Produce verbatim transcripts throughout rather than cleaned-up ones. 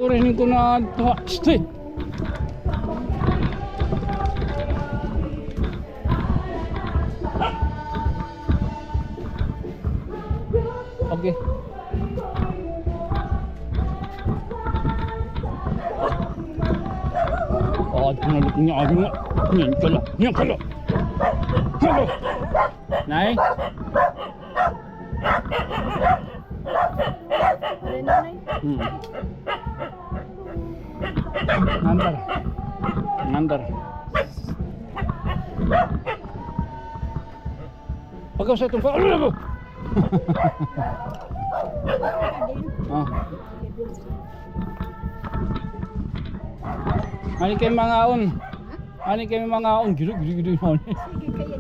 Urihin ko na to. Stay. Okay. Ah, tinalok niya, ayun nga. Niyan ka la, niyan ka la. Hello. Nay? Hmm. Ngandar. Ngandar. Pagkaw sa itong pa-, ah. Ani kay mga on. Ani kay mga on. Gido, gido, gido. Sige, kaya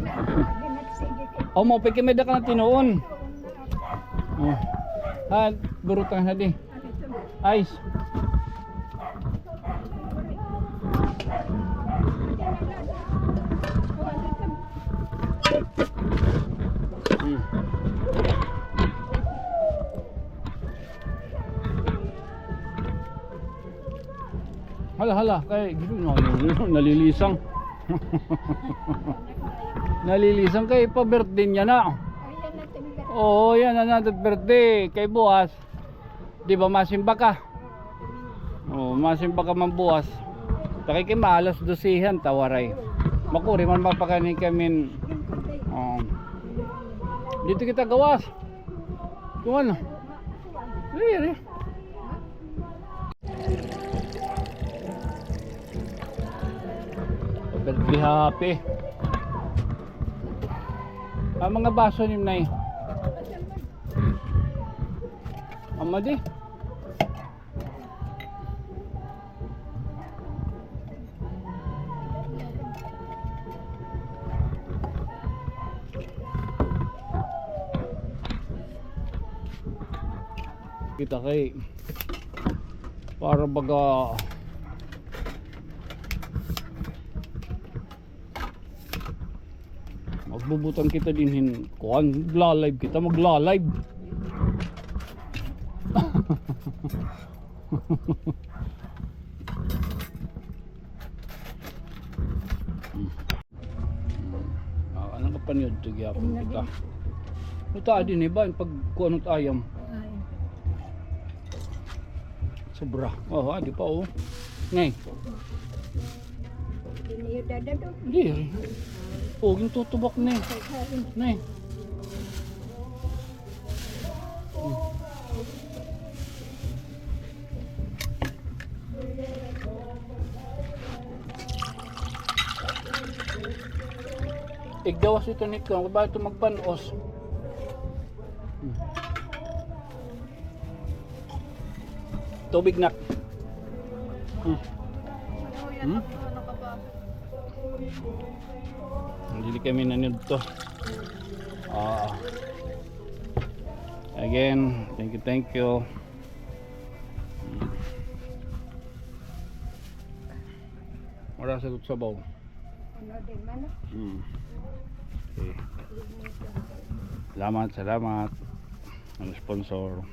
na. Sige, kaya. O, mo, pwede may daka na tinuon. Oh. Ha, burutang na di. Ice. Hmm. Hala, hala, kay, nalilisang. Nalilisang kay pa-birthday niya na. Oo, yan na, na birthday. Kay buwas. Di ba masimba ka? Oo, masimba ka man buwas. Takay kay maalas dosihan, ta waray. Makuri man mapakani kami. Oo. Dito kita gawas. Kuan. Diri. Birthday happy. An mga baso ni Nay. Ama di. Kita kay para baga magbubutang kita dinhi hin kuan, magla-live kita, magla-live. Ah, ano ka paniudto gyapon kita? Ito, adi ni ba, pag kuan it ayam. Ay. Sobra. Oh, adi pa, oh. Nay. Diri niyo dadadto. Diri. Oh, gintutubak ni. Nay. Iggawas ito ni Kong, bago ito magpanos. Hmm. Tubig, nak. Hmm. Hmm? Diri kami nanudto. Ah. Again, thank you, thank you. Wala sa sabaw. Ano din man, no? Hmm. Okay. Salamat, salamat. Ang sponsor.